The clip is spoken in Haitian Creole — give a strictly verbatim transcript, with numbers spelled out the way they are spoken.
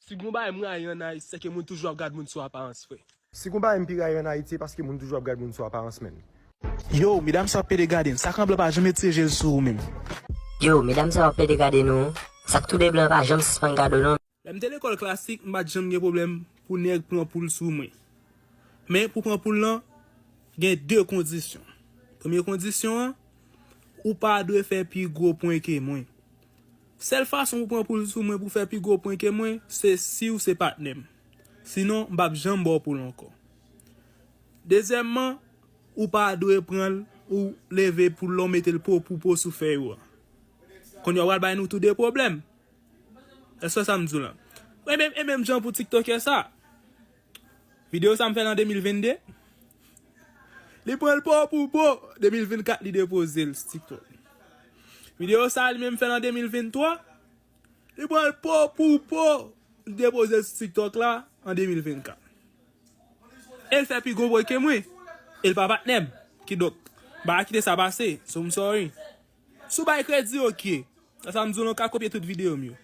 Si gon bagay m rayi ann Ayiti, se ke moun toujou ap gad moun sou aparans, frè. Si gon bagay m pi rayi ann Ayiti, se paske moun toujou ap gad moun sou aparans, menn. Yo, medam sa ap pede gade n, sa k an blan pa janm retire je l sou ou menm. Yo, medam sa ap pede gade nou, sa k toude blan pa janm sispann gade w non. Lè m te lekòl klasik, m pa t janm gen pwoblèm pou nèg pran poul sou mwen. Men pou pran poul lan, gen de kondisyon. Premye kondisyon an, ou pa dwe fè pi gwo pwen ke mwen. Sèl fason pou pran poul sou mwen pou fè pi gwo pwen ke mwen, se si w se patnè m. Sinon, m p ap janm ba w poul ankò. Dezyèmman, ou pa dwe pran l, ou leve poul la, w mete l po pou po sou fèy ou a. Kounye a w pral bay nou tou de pwoblèm. Èske sa m di w la? E menm, e menm jan pou tiktokè sa. Videyo sa m fè l an de mil vennde. Li pran l po pou po. De mil vennkat li depoze l sou TikTok. Videyo sa li menm fè l an de mil venntwa. Li pran l po pou po. Li depoze l sou TikTok la an de mil vennkat. E l fè pi gwo pwen ke mwen. E l pa patnè m. Kidonk, m pa ka kite sa pase. So m sorry. Si w bay kredi, oke. Sa sa m di w la, w ka kopye tout videyo m yo.